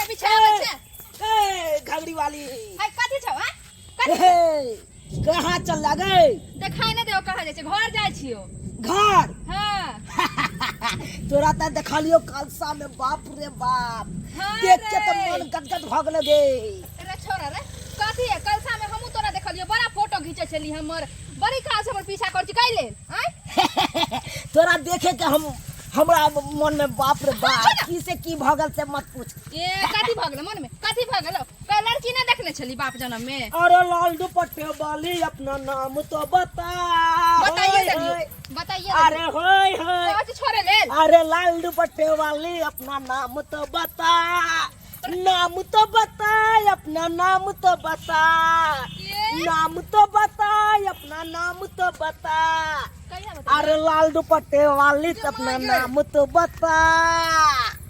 पीछे आबै छै। ए घघरी वाली। हाय, कथी छौ? हां, कथी? ए, कहाँ चल गए? देखाई नहि देओ, कहाँ जाइ छै? घर जाइ छियो। घर? हाँ। तोरा तऽ देखलियो कलसा में, बाप रे बाप। हाँ। देख के तऽ रे। मन गदगद भऽ गेल गे। रे छोरा रे, कथी है कलसा में? हमहूँ तोरा देखलियो, बड़ा फोटो घीचै छली हमर। बड़ी काल से हमर पीछा कर छी, कै लेल आँय? तोरा देखे के हम हमरा मन में, बाप रे बाप, की से की भऽ गेल से मत पूछ। ए, कथी भऽ गेल मन में? कथी भऽ गेल? कै लड़की नहि देखने छली बाप जन्म में? अरे लाल दुपट्टे वाली, अपना नाम तो बता। बताइए। होय, देलियो। होय। बताइए। अरे होय होय। कथी छोड़े लेल? अरे लाल दुपट्टे वाली, अपना नाम तो बता, नाम तो बता, अपना नाम तो बता। ये? नाम तो बता, अपना नाम तो बता। कहिया बता? अरे लाल दुपट्टे वाली, जो अपना मांगे। नाम तो बता।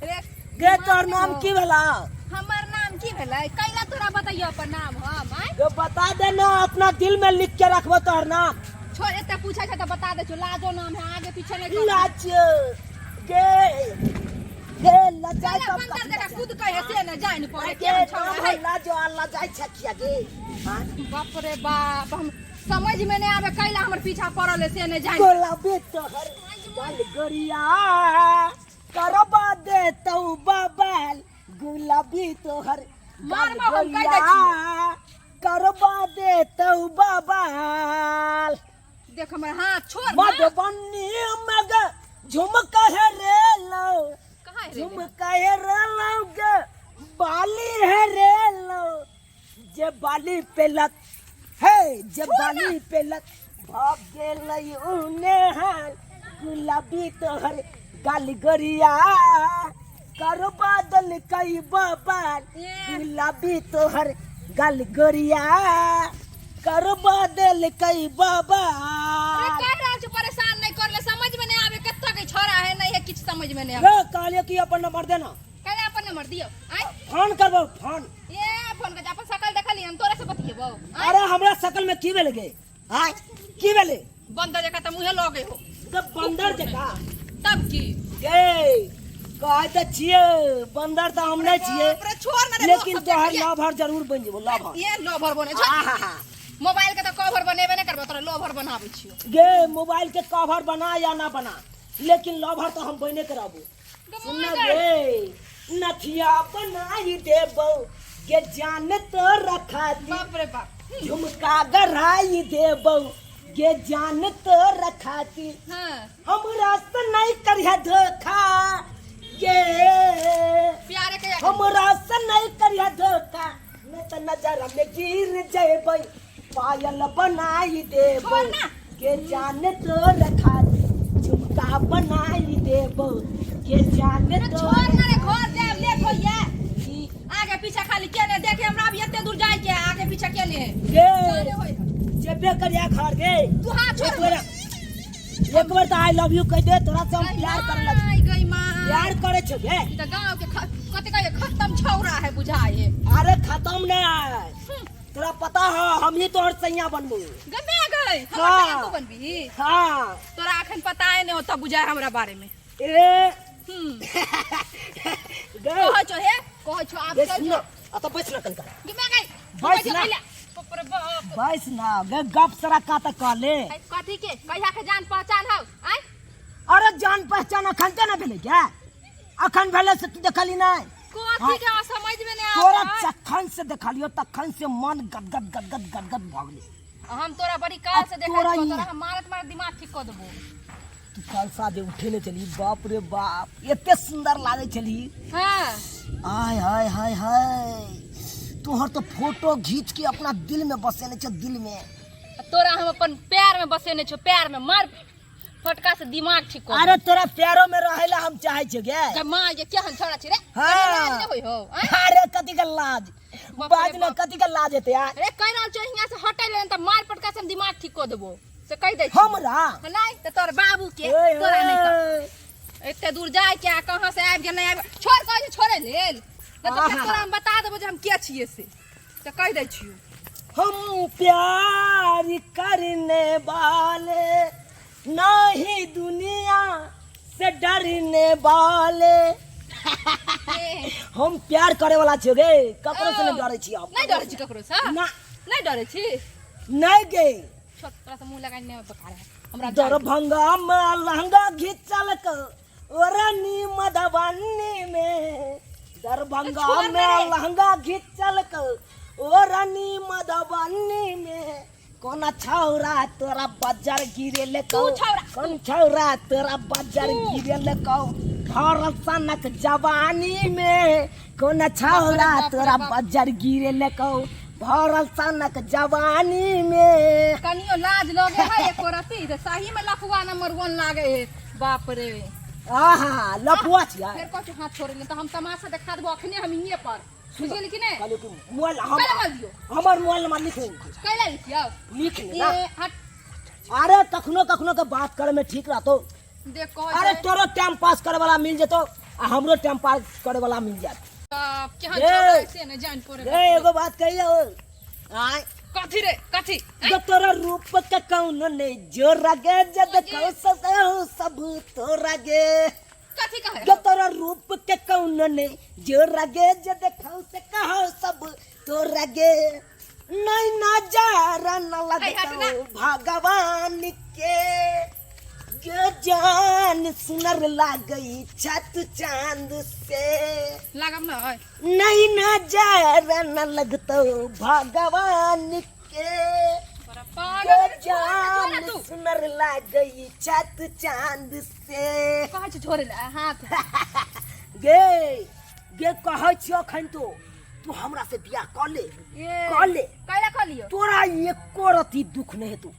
रे। गे, तोहर नाम की भेला? हमर नाम की भेलै? कैला तोरा बतैयो अपन नाम हम, आँय? गे, बता दे ना, अपना दिल में लिख के रखबो तोहर नाम। छोड़, एते पूछै छै तऽ बता दै छौ। लाजो नाम है, आगे पीछे नहीं कर। लाज गे, गे लजाय। कैला तब बंदर कथी जकाँ लजाय? कूद कहे से ने जानि पड़े। गे केहन छौड़ा नाम है। है लाजो आ लजाय छै किया गे? हाँ? बाप रे बाप, हम समझ में नहीं आवे कैला हमर पीछा पड़ल है से नहीं जानि। गुलाबी तोहर गाल गोरिया, करबा दे तौ बबाल। गुलाबी तोहर मार गाल मार, हम कहि दै। गोरिया, करबा दे तौ बबाल। देख, हमर हाथ छोड़ ना। मधुबनी मग झुमका है रे लो। कहाँ है रे? झुमका है रे लो गे, बाली है रे लो, जे बाली पे लत हे, जे बाली पे लत भाग गेलै उने हाल। गुलाबी तोहर गाल गोरिया, कर बादल कई बबाल। ए। गुलाबी तोहर गाल गोरिया, कर बादल कई अरे बबाल। कह रहल छी परेशान नहीं कर ले। समझ में नहीं आवे कत्ता के छोरा है, नहीं है, किछ समझ में नहीं आवे। रे, कहलिए कि अपन नंबर देना। कैला अपन नंबर दियो, आय? फोन करबो फोन। ए, फोन कर, अपन शकल देखली, हम तोरा से बतियेबो, आय? अरे, हमरा शकल में की भेल गे? आय, की भेलै? बंदर जकाँ तऽ मुँहे लगे हो। तऽ बंदर जकाँ? तब की? गे, कहै तऽ छियै, बंदर तऽ हम नहि छियै। बाप रे, छोड़ ना रे, लोग लेकिन सब तोहर देखिए। लभर जरूर बनि जेबो, लभर। ये लोभर बने छौ? आहा। मोबाइल के तऽ कवर बनेबे नहि करबो, तोरा लोभर बनाबै छियौ। गे, मोबाइल के कवर बना या ना बना, लेकिन लभर तऽ हम बने के रहबो। सुन गे, नथिया बनाई देबो गे जान तो रखा दी। बाप रे बाप। झुमका गढ़ाई देबो गे जान तो रखाती। हाँ। हमरा से नहीं करिया धोखा गे। प्यारे के। हमरा से नहीं करिया धोखा, नहीं तो नजर में गिर जेबै, पायल बनाई देबो छोड़ ना। गे जान तो रखाती, झुमका बनाई देबो गे जान तो। छोड़ ना रे, घर जाए लेट होइए। आगे पीछे खाली के ने देखे हमरा, अभी एते दूर जाए के आगे पीछे के ने गे जाने होय। जेबे करिया घर गे। तू हाथ छोड़। एक बेर तऽ I love you कह दे, तोरा से हम प्यार करे लग। आई गई मां। प्यार करे छो गे। ई त गांव के कते कहे खत्म छौरा है बुझाए है। अरे, खत्म नहीं, तोरा पता है, हम ही तोहर सैया बनबू। गमे गई हमर। हाँ। सैया तू बनबी? हाँ। तोरा अखन पता है नहीं होता बुझाए हमरा बारे में। ए। गे। कहै छो, हे, कहै छो आब गे चल। सुन जो। आ तऽ बैस ना कनिका। गमे गई। बैस ना। बाप रे बाप। बैस ना गे, गप सरा का तऽ कहले। आई, कथी के? कहिया के जान पहचान हौ, आय? अरे, जान पहचान अखन ते ना भेलै क्या? अखन भेलै से तू देखली नहीं? कथी के समझ में नहीं तोरा आवे। जखन से देखलियो तखन से मन गदगद गदगद गदगद भऽ गेलै। हम तोरा बड़ी काल से आ देखै तोरा छियौ। ई- तोरा हम मारत मारत दिमाग ठीक कऽ देबो। तू कलसा जे उठेने छली, बाप रे बाप, एते सुंदर लागै छली। हाँ। आय हाय हाय हाय, तोहर तो फोटो घीच के अपना दिल में बसेने छ, दिल में। तोरा हम अपन प्यार में बसेने छौ, प्यार में। मार फटका से दिमाग ठीक कर। अरे, तोरा प्यारो में रहेला हम चाहे छे गे। गे माँ, ये केहन छोड़ा छी रे? हाँ। कनी लाज नहि होइ हौ, आँय? अरे, कथी के लाज? बाप रे बाज ना। बाप। कथी के लाज हेतै यार? अरे, कहि रहल छौ हियाँ से हटै लेल तऽ मार पटका से हम दिमाग ठीक कऽ देबो से कहि दै छी। हमरा? नहि तऽ तोहर बाबू के। ओए। तोरा नहि कह। ओए। एते दूर जाय के आ कहाँ से आबि गेल, नहि आबि, छोड़, कहै छै छोड़ै लेल, नहि तऽ फेर आहा। तोरा हम बता देबो जे हम के छियै से तऽ कहि दै छियौ। हम प्यार करने वाले नहीं, दुनिया से डरने वाले। ए, हम प्यार करे वाला छियो गे, ककरो से नहीं डरे छी हम। नहीं डरे छी ककरो से? ना। नहीं डरे छी? नहीं गे। छोड़, तोरा से मुंह लगाई नहीं बेकार है हमरा। दरभंगा में लहंगा घिचलक ओरनी मधुबनी में, दरभंगा छोड़ में रे। लहंगा घिचलक ओरनी मधुबनी में, कोन छौरा तोरा बजर गिरेल तू छौरा। कोन छौरा तोरा बजर तू। गिरेल कौ भरल सनक जवानी में, कोन छौरा बाप रे तोरा बाप। बजर गिरेल कौ भरल सनक जवानी में। कनियो लाज लगे है एको रती? तऽ सही में लफुआ नंबर 1 लागे है, बाप रे। आहा, लफुआ छियै। फेर कहै हाथ छोड़े ले तऽ हम तमाशा देखा देबो अखने हम इहे पर, बुझि गेली कि नहि? कहलियौ कि मोबाइल हम कैला मोबाइल दियौ? हमर मोबाइल नंबर लिख ले। कैला लिखियौ? लिख ले ना। ए हट। अरे कखनो कखनो के बात करे में ठीक रहतो। देख कह। अरे तोरो टाइम पास करे वाला मिल जेतो आ हमरो टाइम पास करे वाला मिल जात। बाप, केहन ए। छौड़ा से ने जान पड़े। ए, एगो बात कहियो आय? कथी रे, कथी? जो तोरा रूप के कौन ने जो रगे जद कौ सब सब तोरा गे। कथी कहे? जो तोरा रूप के कौन ने जो रगे जद कौ से कहो सब तोरा गे, नहीं नजारा न ऐ, हट ना। लगतो भगवान के जो जान सुनर लागई छत चांद से। लागब न है। नहीं नजारा न लगतो भगवान के बड़ा जो पागल रे, छोड़ ना, छोड़ ना जान तू। सुनर लागई छत चांद से। कहै छै छोड़े ले हाथ। गे गे, कहै छियो अखन तो तू हमरा से बियाह कर ले। ए, कर ले। कैला कर लियो? तोरा एको रति दुख नहीं हेतौ,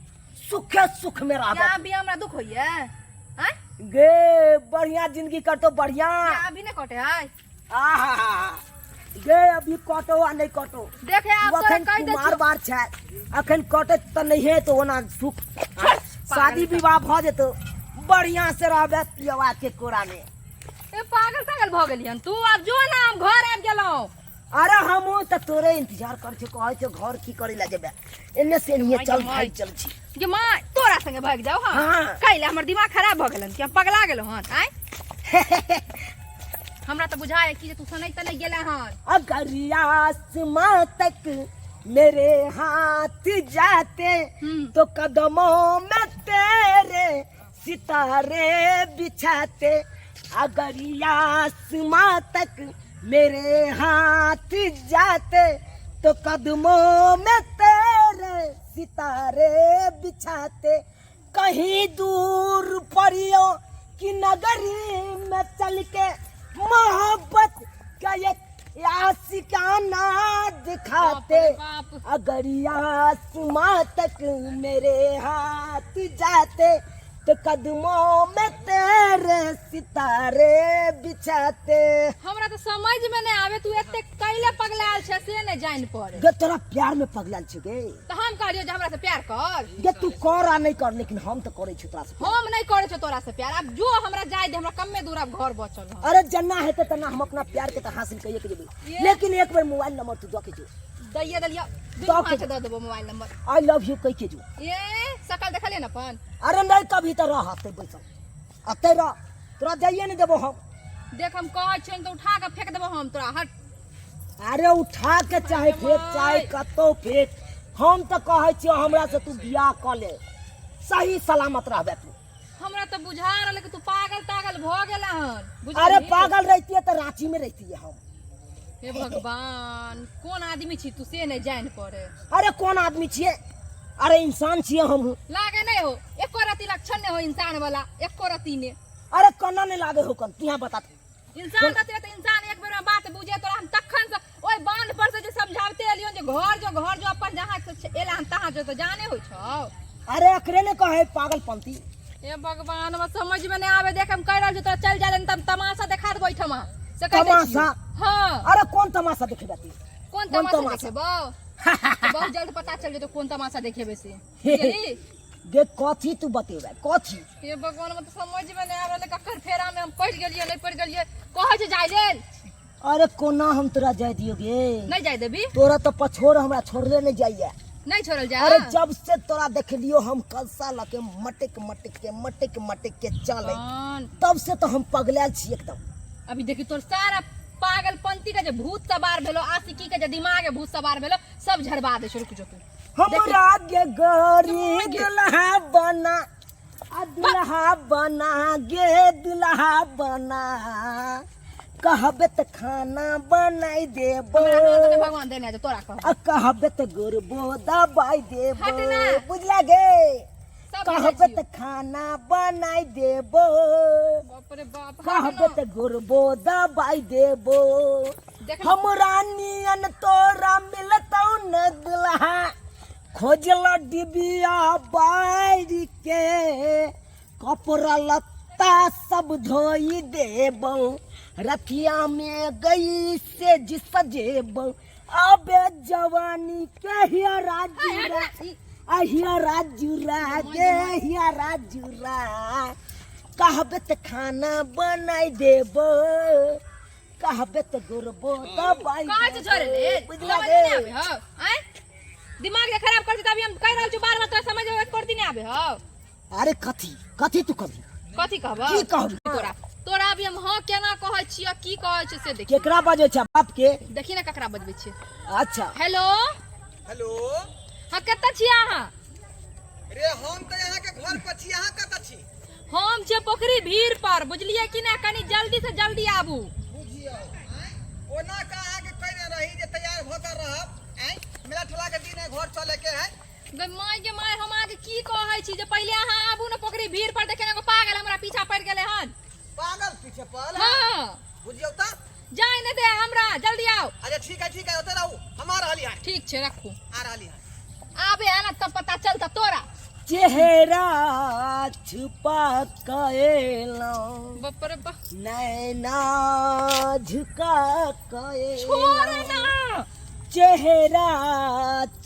सुखे सुख में रहबे। यहाँ भी हमरा दुख होइए आँय? गे, बढ़िया जिंदगी करतो, बढ़िया। यहाँ अभी नहीं कटे है। आहा गे, अभी कटो आ नहीं कटो। देखे आप तोरा अखन कहि दै कुमार छियौ। बार छै, अखन कटत तऽ नहिए तो ओना सुख शादी विवाह भऽ जेतौ, बढ़िया से रहबे पियवा के कोरा में। ए पागल तागल भऽ गेलियन तू? आब जो ना, हम घर आबि गेलहुँ। अरे हमहूँ तऽ तोरे इंतजार कर छियौ, कहै छियौ घर की करे ला जेबे, एने से एनहिए माय चल गे माय। भागि चल छी। गे माँ, तोरा संगे भागि जाउ? हाँ। हाँ। कैले हमर दिमाग खराब भऽ गेलन कि हम पगला गेलहुँ हन? आँय, हमरा तऽ बुझाय कि जे तू सनै तनै गेला हन। अगर आसमां तक मेरे हाथ जाते तो कदमों में तेरे सितारे बिछाते, अगर आसमां तक मेरे हाथ जाते तो कदमों में तेरे सितारे बिछाते, कहीं दूर परियों की नगरी में चल के मोहब्बत का एक आशिकाना दिखाते, बाप रे बाप। अगर आसमां तक मेरे हाथ जाते तो कदमों में तेरे सितारे बिछाते। हमरा तऽ समझ में नहीं आवे, तू एते कैले पगलायल छै से नहीं जान पड़े। गे, तोरा प्यार में पगलायल छी गे। तऽ हम कहलियो जे हमरा से प्यार कर। गे, तू कर आ नहीं कर, लेकिन हम तो करै छी तोरा से प्यार। हम नहीं करे छौ तोरा से प्यार, आब जो हमरा जाय दे, हमरा कमे दूर आब घर बचल हन। अरे जन्ना हेतै तना हम अपना प्यार के तऽ हासिल करिए के जेबै, लेकिन एक बेर मोबाइल नंबर तू दऽ के जो। दैये देलियो, दुनू दऽ के हाथ दऽ देबो mobile number. I love you कहि के जो। ए, सकल देखलियै ने अपन? अरे नहीं, कभी तऽ रह अतै बैसल, अतै रह, तोरा जाइए नहीं देबो हम। देख, हम कहै छियौ तऽ उठा के फेंक देबो हम तोरा, हट। अरे उठा के चाहे फेंक, चाहे कतौ फेंक, हम तऽ कहै छियौ हमरा से तू बियाह कऽ ले, सही सलामत रहबे तू। हमरा तऽ बुझा रहल कि तू पागल तागल भऽ गेला हन, बुझलिही? अरे पागल रहितियै तऽ रांची में रहितियै हम। हे भगवान, कोन आदमी छी तू से नहीं जान पड़े। अरे कोन आदमी छियै? अरे इंसान छियै हमहूँ। लागे नहीं हो, एको रति लक्षण नहीं हो इंसान वाला, एको रति ने। अरे कोना नहीं लागे हो कन, तू यहाँ बता। इंसान रहते तऽ इंसान एक बेर में बात बुझे। तोरा हम तखन से ओहि बांध पर से जे समझाबते एलियौ जे घर जो, घर जो, अपन जहाँ से एला हन तहाँ जो, तऽ जाने होइ छौ। अरे एकरे ने कहे पागलपंती। हे भगवान, हमरा समझ में नहीं आवे। देख, हम कह रहल छी तोरा चल जाए, तब तमाशा देखा देबो एहिठमा से कहि दै छियौ। तमाशा? हाँ। अरे कोन तमाशा देखेबे तू? कोन कोन तमाशा तमाशा? देखेबो? बहुत जल्द पता चल जेतौ कोन तमाशा देखेबे से, बुझली? देख, कथी तू बतेबे, कथी? हे भगवान, हमरा तऽ समझ में नहीं आबि रहल ककर फेरा में हम पड़ि गेलियै, नहीं पड़ि गेलियै। कहै छै जाय लेल। अरे कोना हम तोरा जाय दियो गे? नहीं जाय देबी? तोरा तो पछोड़ हमरा छोड़ले नहीं जाइए। नहीं छोड़ल जाय? अरे जब से तोरा देखलियो हम कलसा लके मटक मटक के मटक मटक के चले, भगवान। तब से तो हम पगलायल छी एकदम। अभी देखी तोर सारा पागलपंती के जे भूत सवार भेलो, आशिकी के जे दिमाग के भूत सवार भेलो, सब झड़बा दे छै। रुक जो तू। हमरा गे गोरी दुल्हा बना, आ दुल्हा बना गे दुल्हा बना, कहबे त खाना बनाई देबो। हमरा हाथ में भगवान देने छै, तोरा कहब। आ कहबे त गोरबो दबाई देबो। हट ना। बुझला गे? सब बुझै कहबे छियौ। त खाना बनाई देबो। बाप रे बाप, हट कहबे ना। त गोरबो दबाई देबो। देख ना। हमरा नियन तोरा मिलतौ न दुल्हा, खोजल डिबिया बारी के, कपड़ा लत्ता सब धोई देबो, रथिया में गई से सजेबो। अबे जवानी के हिया राजुरा, अहिया राजुरा गे हिया राजुरा, कहबे त खाना बनाई देबो, कहबे त गोरबो दबाई। कहाँ से छोड़े ले? बुझला समझ गे? नहीं आवे हो आय? दिमाग जे खराब कर देता। अभी हम कह रहल छी बार बार, तोरा समझ में कर दी नहीं आवे हो। अरे कथी कथी तू कभी कथी कहब? की कहबी? तोरा तोरा अभी हम हाँ केना कहै छियै, की कहै छियै से देखी। केकरा बजै छै बाप के? देखी ने ककरा बजबै छियै। अच्छा। हेलो। हेलो। हाँ, कतऽ छियै अहाँ? रे हम तऽ अहाँके घर पर छी, अहाँ कतऽ छी? हम छियै पोखरी भीड़ पर, बुझलियै कि नहि? कनी जल्दी से जल्दी आबू। बुझियौ आँय, ओना का अहाँके कहने रही जे तैयार भऽ कऽ रहब। आँय, मेला ठेला के दिन है, घर चले के है। गै माय गे माय, हम अहाँके की कहै छी जे पहिले अहाँ आबू ने पोखरी भीड़ पर, देखे ने एगो पागल हमरा पीछा पड़ि गेलै हन। पागल पीछे पड़ल है? हाँ। बुझियौ तऽ। जाय नहि दे हमरा, जल्दी आउ। अच्छा ठीक है, ठीक है, ओतऽ रहू, हम आ रहली हन। ठीक छै, रखू। आ रहली हन। आबे है ना तब पता चलता तोरा। चेहरा छुपा कएलौं, बाप रे बाप, नैना झुका छोड़ कएलौं, ना। चेहरा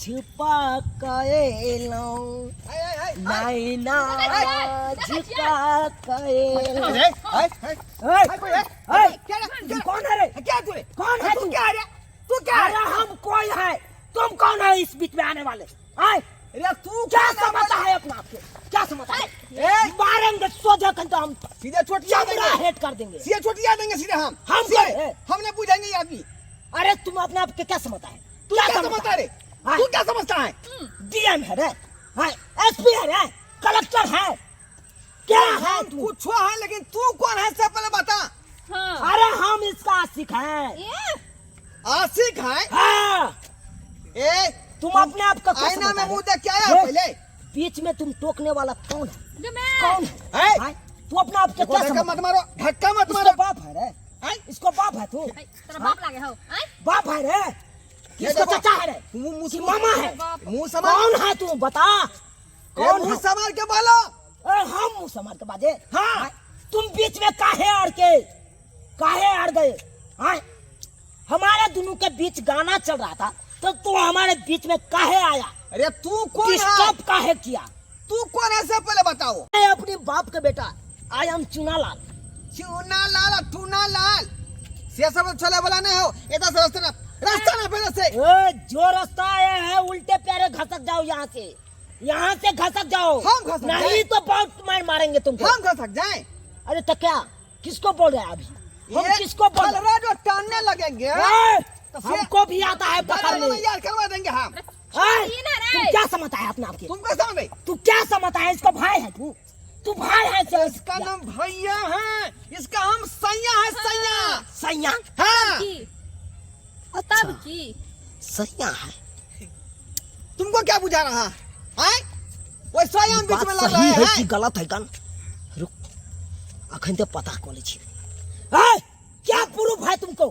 छुपा कएलौं, है है है नैना देखै छियै? झुका कएलौं। है है है। ए, है, ए, क्या रे? तुम कौन है रे? क्या तू रे? कौन है तू? तू? क्या रे, तू क्या अरे हम कोई है, तुम कौन है इस बीच में आने वाले? आए रे? तू क्या कौन है? समझता है अपना आप को? क्या समझता है? ए! मारेंगे सोझा कन तो हम सीधे चोटिया चमड़ा देंगे, हेट कर देंगे। सीधे चोटिया देंगे सीधे हम। हम सीधे कौन है? हमने पूछेंगे ये आदमी। अरे तुम अपने आप के क्या समझता है? तू क्या समझता है रे? हाँ। तू क्या समझता है? डीएम है रे, हाँ, एसपी है रे, कलेक्टर है, क्या है हम तू? कुछ है, लेकिन तू कौन है से पहले बता। हाँ। अरे हम इसका आशिक हैं। ए, आशिक है? हाँ। ए, तुम अपने आप का क्या आईना समझता में है? मुंह देख के आया ए, पहले? बीच में तुम टोकने वाला कौन है? जो मैं कौन है? ए? हाँ? तू अपना आप के देखो, क्या धक्का समझता मत मारो, धक्का मत है? मारो। इसको बाप है रे? आय? इसको बाप है तू? ऐ, तोरा बाप लागे हो आय? बाप है रे? ये किसको देखो, चचा है रे? मुंह मुंह कि मामा है? बाप। मुंह संभाल। कौन है तू बता, ए, कौन मुंह है? संभाल के बोलो। ए, हम मुंह संभाल के बाजे? हाँ। तुम बीच में काहे अड़ के, काहे अड़ गए? हाँ? हमारे दोनों के बीच गाना चल रहा था तो तू हमारे बीच में काहे आया? अरे तू कौन है? डिस्टर्ब काहे किया? तू कौन है से पहले बताओ। मैं अपने बाप का बेटा, I am Chunalal. चूना लाल और टूना लाल से सब चले वाला नहीं हो। इधर से रास्ता ना, रास्ता ना पहले से। ए, जो रास्ता आया है उल्टे प्यारे घसक जाओ यहाँ से, यहाँ से घसक जाओ। हम घसक नहीं जाए? तो बहुत मार मारेंगे तुमको। हम घसक जाए? अरे तो क्या किसको बोल रहे हैं अभी हम? ये किसको बोल रहे हैं? कलरा जो टानने लगेंगे ए, तो फिर- हमको भी आता है पकड़ने। दादा यार करवा देंगे हम। ए, ई ना रे। तुम क्या समझता है अपने आप के? तुम कैसे समझ? तू क्या समझता है? इसको भाई है तू, तू भाई है से इसका नाम भैया है, इसका हम सैया है, सैया। सैया? हाँ। की अच्छा। तब की सैया है। तुमको क्या बुझा रहा है? आय? वो स्वयं बीच बात में लग सही रहा है है कि गलत है? गन रुक, अखन तो पता कॉलेज छी। ए, क्या प्रूफ है तुमको?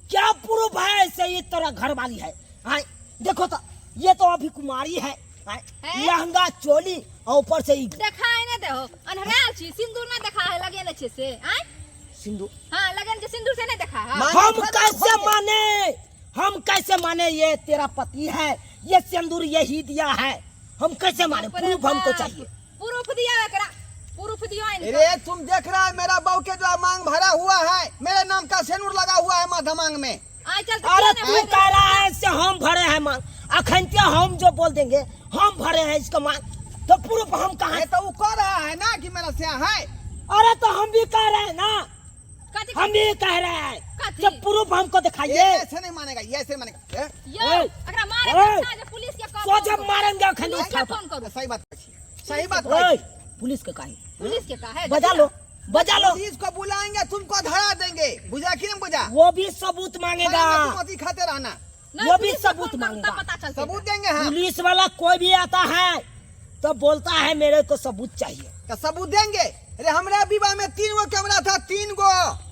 क्या प्रूफ है ऐसे ये तेरा घर वाली है? आय, देखो तो ये तो अभी कुमारी है। आय, है? लहंगा चोली और ऊपर से ई देखाय नहि देहो, अन्हरायल छी, सिन्दूर नहि देखा है, लगेने छै से आय? सिंदूर? हाँ, लगेने छै सिन्दूर से नहि देखा है। माने हम थोड़ा कैसे खोल के। माने, हम कैसे माने ये तेरा पति है, ये सिंदूर यही दिया है? हम कैसे माने? बाप रे प्रूफ हमको बाप। चाहिए। प्रूफ दिया एकरा, प्रूफ दियो इनका। अरे तुम देख रहा है मेरा बहू के जो मांग भरा हुआ है, मेरे नाम का सिंदूर लगा हुआ है माथा मांग में। आइ चल तऽ अरे किया तू नहि कह रहा है से हम भरे हैं मांग, अखन के हम जो बोल देंगे हम भरे हैं इसका मांग, तो प्रूफ हम कहाँ? ये तो वो कह रहा है ना कि मेरा सिया है। अरे तो हम भी कह रहे हैं ना। कथी? हम भी कह रहे हैं। कथी? अथी जब प्रूफ हमको दिखाइए। ये ऐसे नहीं मानेगा, ये ऐसे मानेगा। ए, यो ए, एकरा मारे ए, के अच्छा जे पुलिस के कॉल सो जब मारेंगे अखन पुलिस के उठा फोन करू। सही बात कहै छी, सही बात ओए कहै छी। पुलिस के काहे? पुलिस के काहे? बजा लो, बजा लो। पुलिस को बुलाएंगे, तुमको धरा देंगे, बुझा कि नहीं बुझा? वो भी सबूत मांगेगा। खाना में तुम अथी खाते रहना। नहीं, वो भी पुलिस के सबूत फोन करू, मांगेगा। तब पता चलते। सबूत देंगे हम। पुलिस वाला कोई भी आता है तो बोलता है मेरे को सबूत चाहिए। तो सबूत देंगे। अरे हमरा विवाह में 3 गो कैमरा था, 3 गो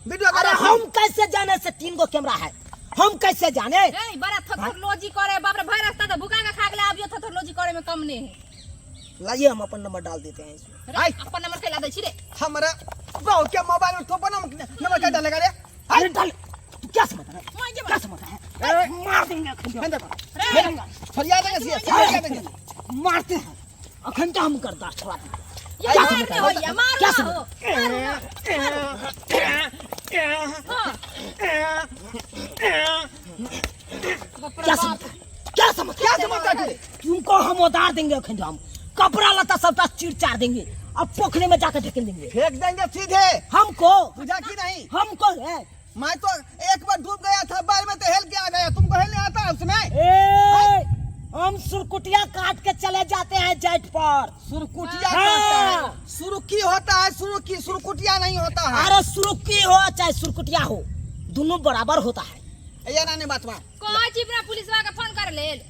वीडियो। अरे हम कैसे जाने से 3 गो कैमरा है, हम कैसे जाने? ए बड़ा थथरलोजी करे, बाप रे, भर रास्ता तो भुका के खा गेला, अबियो थथरलोजी करे में कम नहीं है। लाइए हम अपन नंबर डाल देते हैं इसमें। रे, आई। अपन नंबर के ला दै छी रे। हमरा बहु के मोबाइल में तो नंबर का डालेगा रे? अरे डाल, तू क्या समझ रहा है? मार के क्या समझ रहा है? मार देंगे अखन। हम देखो। रे, फरियाद देंगे, सीधे, फरियाद देंगे। मारते हैं अखन तो हम करदा छोड़ा देंगे। ये क्या मार समझ ने रहा है? होइया, मारू क्या ना समझ हो, मारू ना, मारू। हाँ। बाप रे क्या बाप। समझ, क्या समझ, क्या समझता है तू? तुमको हम उतार देंगे अखन, हम कपड़ा लता सबटा चीर चार देंगे, अब पोखरे में जाकर ढकेल देंगे। फेंक देंगे सीधे। हमको बुझा कि नहीं? हमको है। मैं तो एक बार डूब गया था बाढ़ में तो हेल के आ गया, तुमको हेलने आता है उसमें? ए, हम सुरकुटिया काट के चले जाते हैं जेट पर। सुरकुटिया हाँ। काटता है, सुरुकी होता है, सुरुकी, सुरकुटिया नहीं होता है। अरे सुरुकी हो चाहे सुरकुटिया हो, दोनों बराबर होता है। ये नानी बात बा। कहै छी अपना पुलिस वाला के फोन कर लेल।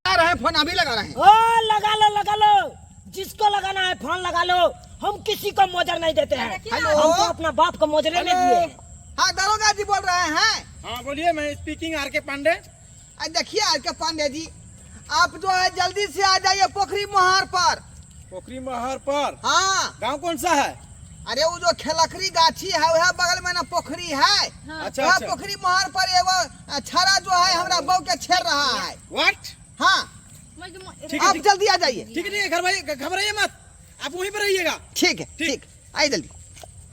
लगा रहे हैं फोन, अभी लगा रहे हैं। ओ लगा लो, लगा लो, जिसको लगाना है फोन लगा लो, हम किसी को मोजर नहीं देते हैं। हेलो। हम तो अपना बाप को मोजरे नहीं दिए। हाँ दरोगा जी बोल रहे हैं। हाँ बोलिए, मैं स्पीकिंग are के पांडे। देखिए are के पांडे जी, आप जो है जल्दी से आ जाइए पोखरी मोहार पर। पोखरी मोहार पर? हाँ। गांव कौन सा है? अरे वो जो खेलकरी गाछी है वह बगल में ना पोखरी है। हाँ। अच्छा, वह अच्छा। पोखरी मोहार पर एगो छाड़ा जो है हमरा बहू के छेड़ रहा है। What? हाँ। ठीक है, आप ठीक। जल्दी आ जाइए। ठीक है, ठीक है, घबराइए मत, आप वहीं पर रहिएगा। ठीक है, ठीक। ठीक, आइए जल्दी।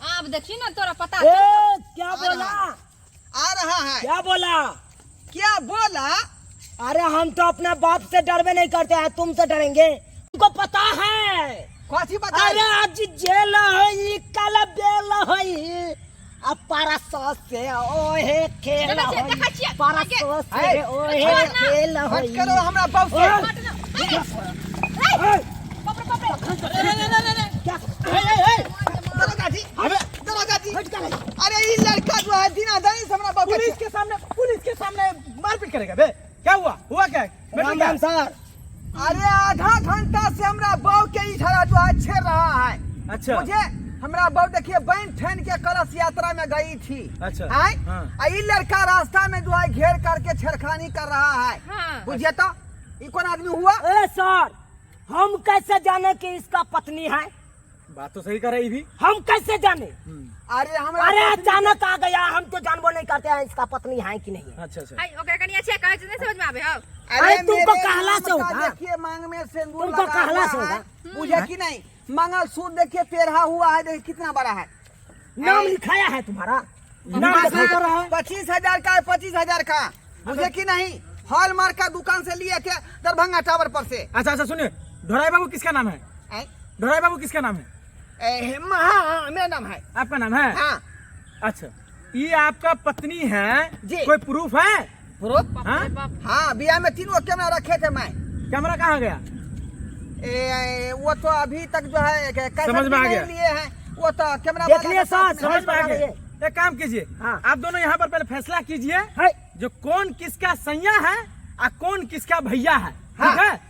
आप देखी ना तोरा पता ए, चल। क्या आ बोला? रहा आ रहा है। क्या बोला? क्या बोला? अरे हम तो अपना बाप से डरवे नहीं करते हैं, तुमसे डरेंगे? तुमको पता है? कौन बता? अरे आज जेल है, कल बेल है, अब पारा से ओहे खेल देखै छियै, है। देखै छियै। पारा आगे। से ए, ओहे छोड़ ना। खेल हट है। करो हमरा बाप से। ओए, हट ना। अरे, ए, बाप रे, बाप रे। क्या? दरोगा जी, दरोगा जी, हट कर। अरे ये लड़का जो है दीनादानी से हमरा बाप के पुलिस के सामने, पुलिस के सामने मारपीट करेगा बे? क्या हुआ? हुआ क्या है? राम बेटा राम सर। अरे आधा घंटा से हमरा बहू के इशारा जो है छेड़ रहा है। अच्छा। मुझे हमरा बहू देखिए बहन ठहन के कलश यात्रा में गई थी। अच्छा। आय? हाँ। आ ये लड़का रास्ता में जो है घेर करके छेड़खानी कर रहा है। हाँ। बुझिए तो ये कौन आदमी हुआ? ए सर, हम कैसे जाने कि इसका पत्नी है? बात तो सही कर रही भी। हम कैसे जाने? अरे हमरा अरे पत्नी- अचानक आ गया, हम तो जानबो नहीं करते हैं इसका पत्नी है कि नहीं है। अच्छा अच्छा। हाय, ओकरा कनी अच्छे कहै छै, नहीं समझ में आवे हौ। अरे तुमको मेरे कहला नाम से का होगा। देखिए मांग में सिंदूर तुमको लगा कहला हुआ से है। होगा। बुझे कि नहीं? मंगलसूत्र देखिए पेरहा हुआ है, देखिए कितना बड़ा है। नाम लिखाया है तुम्हारा, नाम लिखाया रहा है। 25,000 का है, 25,000 का, बुझे कि नहीं? हॉलमार्क का दुकान से लिए थे दरभंगा टावर पर से। अच्छा अच्छा सुनिए, ढोराई बाबू किसका नाम है? ए? ढोराई बाबू किसका नाम है? ए, हाँ, हाँ, मेरा नाम है। आपका नाम है? हाँ। अच्छा, ये आपका पत्नी है जी। कोई प्रूफ है? प्रूफ? हाँ? हाँ, बियाह में 3 गो कैमरा रखे थे मैं। कैमरा कहाँ गया? ए, वो तो अभी तक जो है, कैसेट समझ में आ भी गया। नहीं लिए हैं, वो तो कैमरा देख वाला लिए के साथ सर, में। समझ में आ आ गया। गए। एक काम कीजिए, हाँ। आप दोनों यहाँ पर पहले फैसला कीजिए है। जो कौन किसका सैया है और कौन किसका भैया है। हाँ। ठीक है,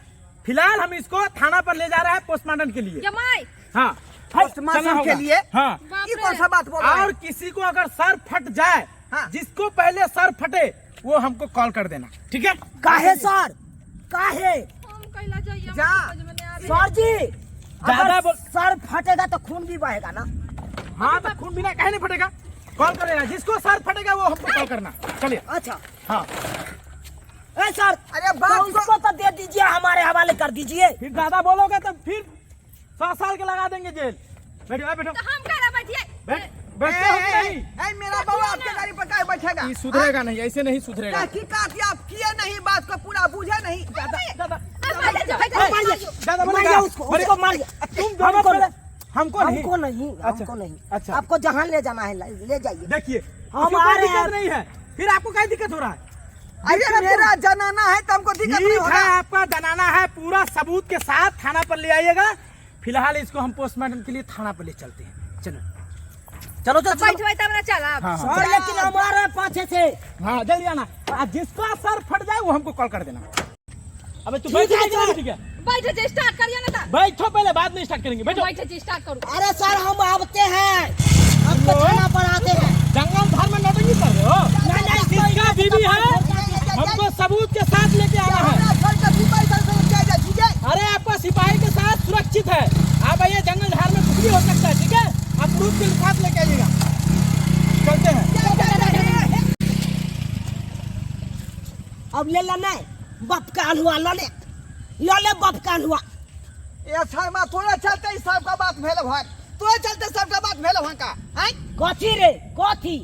फिलहाल हम इसको थाना पर ले जा रहे हैं पोस्टमार्टम के लिए। जमाई। हाँ, पोस्टमार्टम चलना के होगा। लिए? हाँ। बाप ये रे। कौन सा बात बोल रहा है? और किसी को अगर सर फट जाए, हाँ। जिसको पहले सर फटे वो हमको कॉल कर देना, ठीक है? काहे सर, काहे? हम कैला जाइए, जा। हमरा समझ में नहीं आवे। सर जी, ज्यादा अगर बोल- सर फटेगा तो खून भी बहेगा ना। हाँ तो खून बिना काहे नहीं फटेगा? कॉल कर देना, जिसको सर फटेगा वो हमको कॉल करना। चलिए। अच्छा। हाँ। ए सर, अरे बात तो को- उसको तो दे दीजिए, हमारे हवाले कर दीजिए। फिर ज्यादा बोलोगे तो फिर 100 साल के लगा देंगे जेल। बैठो, आ बैठो। तो हम कैला बैठिए? बैठ, बैठते हो कि ए, नहीं? ए, मेरा बउआ आपके गाड़ी पर काहे बैठेगा? ये सुधरेगा नहीं, ऐसे नहीं सुधरेगा। तहकीकात आप किए नहीं, बात को पूरा बूझे नहीं। दादा, अब पहले जाओ, मारिए, जाओ। दादा मारिए बोलेगा। उसको, उसको मारिए। तुम दोनों हमको पहले, हमको नहीं। हमको नहीं। अच्छा, हमको नहीं। अच्छा। आपको जहाँ ले जाना है ले जाइए। देखिए, हम उसको कोई आ रहे दिक्कत हैं। नहीं है, फिर आपको क्या दिक्कत हो रहा है? अरे मेरा जनाना है तो हमको दिक्कत नहीं ठीक होगा। है, आपका जनाना है, पूरा सबूत के साथ थाना पर ले आइएगा। फिलहाल इसको हम पोस्टमार्टम के लिए थाना पर ले चलते हैं। चलो चलो चलो चलो। बैठबै तब ने चलब। हाँ, हाँ। सर लेकिन हम आ रहे हैं पाछे से। हाँ, जल्दी आना। आ, जिसका सर फट जाए वो हमको कॉल कर देना। अबे तू ठीक बैठ है, जाइए, सर। ठीक है, बैठे छी, स्टार्ट करियो ने त। बैठो पहले, बाद में स्टार्ट करेंगे। बैठो। बैठे छी, स्टार्ट करू। अरे सर हम आते हैं, आपको थाना पर आते हैं। जंगल धार में नौटंकी कर रहे हो? नहीं, नहीं, इसको जिसका इधर से बीवी है कपार हमको सबूत के साथ लेके आना है। हमरा घर के सिपाही सब संग जाय जाय, ठीक है? अरे आपका सिपाही के साथ सुरक्षित है, आप आइए, जंगल झाड़ में कुछ भी हो सकता है, ठीक है? आप प्रूफ के साथ लेके आइएगा। चलते हैं। अब ले ला नहीं बाप का हलवा, ल ले ल ले बाप का हलवा। ए शर्मा, तोरे चलते ई सबका बात भेल भाई, तोरे चलते सबका बात भेल वहाँ का। आँय? कथी रे कथी?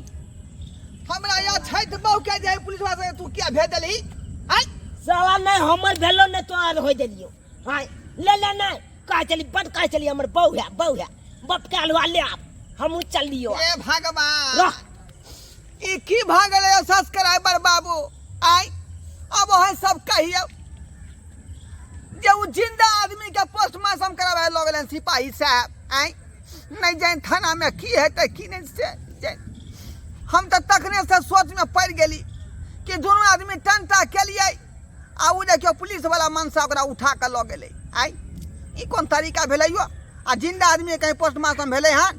हमरा यहाँ छठि बहु के जे पुलिस वाला तू किया भेज देलही? आँय? साला नहीं हमर भेलो नहीं तोहर हो देलियो। आँय ले ले नहीं कह चली बड कह चली हमर बहू है, बहू है, बाप का हलवा ले आप, हमहू चल लियो। ए भगवान, रह। ई की भऽ गेलै सब्सक्राइबर बाबू? आँय, अब अहाँ सब कहियौ जे ओ जिंदा आदमी के पोस्टमार्टम कराबै लऽ गेलै सिपाही साहब। आँय, नहि जानि थानामे की हेतै की नहि से जानि। हम तऽ तखने से सोचमे पड़ि गेली कि दुनू आदमी टंटा केलियै आ ओ देखियौ पुलिस वाला मनसा ओकरा उठा कऽ लऽ गेलै। आँय, ई कोन तरीका भेलै यौ? आ जिंदा आदमी कहीं पोस्टमार्टम भेलै हन?